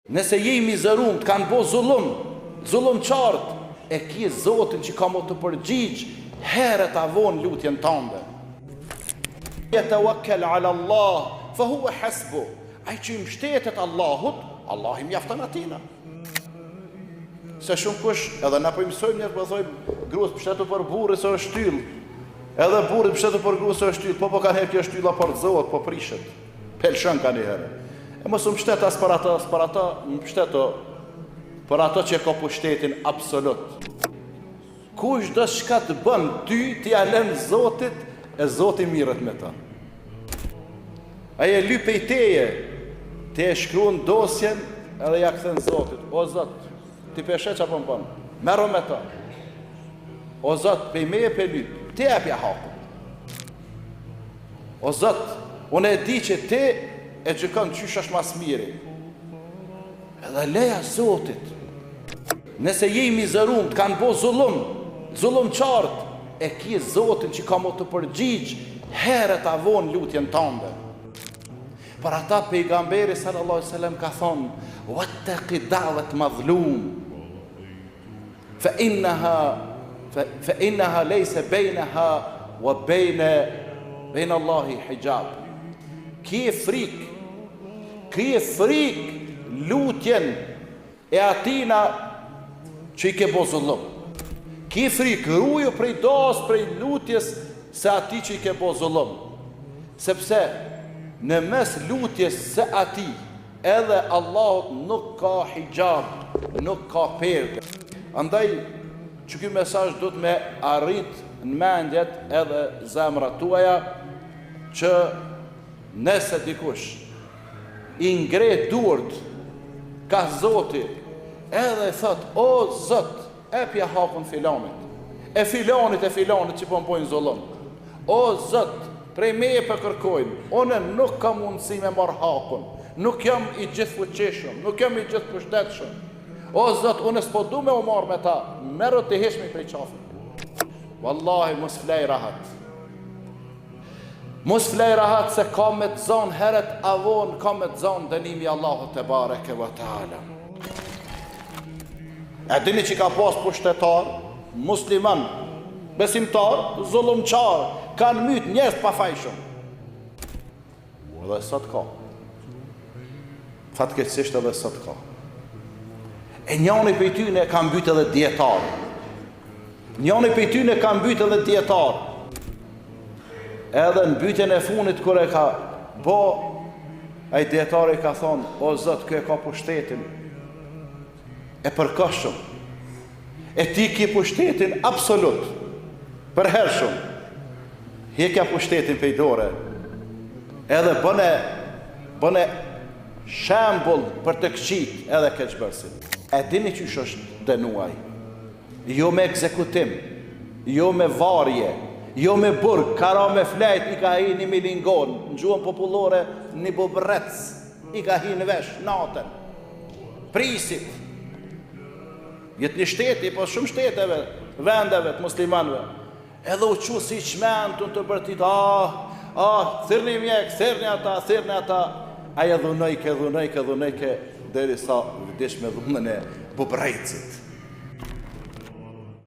Nëse je i mizerum, të kanë bo zullum, zullum qartë, e ki Zotin që ka m'u të përgjigj herët a vonë lutjen tande. Jetewekkel ala Allah, fa huwa hasbu. Ai që i mbështetet Allahut, Allahu i mjafton atina. Se shumë kush, edhe na po i mësojmë njerëz po thojmë, gruas mbështetu për burrin se është shtyllë. Edhe burrit mbështetu për gruas se është shtyllë, po po kanjëherë kjo shtylla po rrëzohet, po prishet. Pe lëshon kanjëherë. E mos u mbështet as për atë, as për atë, mbështetu për ato që ka pushtetin absolut. Kushdo çka të bën ty, ti ja lën Zotit, e Zoti mirret me të. Ai e lyp pej teje, ti e shkruan dosjen edhe ja kthen Zotit. O Zot, ti pe sheh çka po më bën. Merru me të. O Zot, pej meje pe lyp, ti jepja hakun. O Zot, unë e di që ti e gjykon qysh është ma s'miri. Edhe leja Zotit. Nëse je i mizerum, të kanë bo zullum, zullum qartë, e ki Zotin që ka m'u të përgjigj herët a vonë lutjen tande. Për ata pejgamberi sallallahu alaihi wasallam ka thonë: "Wattaqi da'wat madhlum." Fa innaha fa innaha laysa bainaha wa bain bain Allahi hijab. Ki frikë, ki frikë lutjen e atina që i ke bo zullum. Ki frikë, ruju prej duas, prej lutjes së atij që i ke bo zullum. Sepse në mes lutjes së atij edhe Allahut nuk ka hixhab, nuk ka perde. Andaj, që ky mesazh duhet me arrit në mendjet edhe zemrat tuaja, që nëse dikush i ngre duart kah Zoti edhe i thotë o Zot epja hakun filanit e filanit e filanit që po më bojnë zullum o Zot prej meje po kërkojnë unë nuk kam mundësi me marr hakun nuk jam i gjithëfuqishëm nuk jam i gjithëpushtetshëm o Zot unë s'po du me u marr me ta merru ti hiqmi prej qafit Wallahi mos flej rahat Mos flej rahat se ka me të zonë herët a vonë ka me të zonë dënimi i Allahut tebareke ve teala. E dini që ka pas pushtetar, musliman, besimtar, zullumqar, kanë myt njerëz pafajshëm. Edhe sot ka. Fatkeqësisht edhe sot ka. E njani prej tyne ka mbyt edhe dijetar. Njani prej tyne ka mbyt edhe dijetar. Edhe në mbytjen e funit kur e ka bo, ai dijetari ka thonë, o Zot, ky e ka pushtetin e përkohshëm. E ti ki pushtetin absolut, përhershëm. Hekja pushtetin pej dore, edhe bëne, bëne shembull për të këqijtë edhe keqbërësit. E dini qysh është dënu ai? Jo me ekzekutim, jo me varje, jo me burg, ka ra me flejt, i ka hi një milingon, në gjuhën popullore një bubrrec, i ka hi në vesh, natën. Prisit. Jo të një shteti, po shumë shteteve, vendeve të muslimanëve. Edhe u çu si i çmendun tu bërtit, ah, ah, thirrni mjek, thirrni ata, thirrni ata. Ai e dhunojke, dhunojke, dhunojke, derisa vdiq me dhunën e bubrrecit.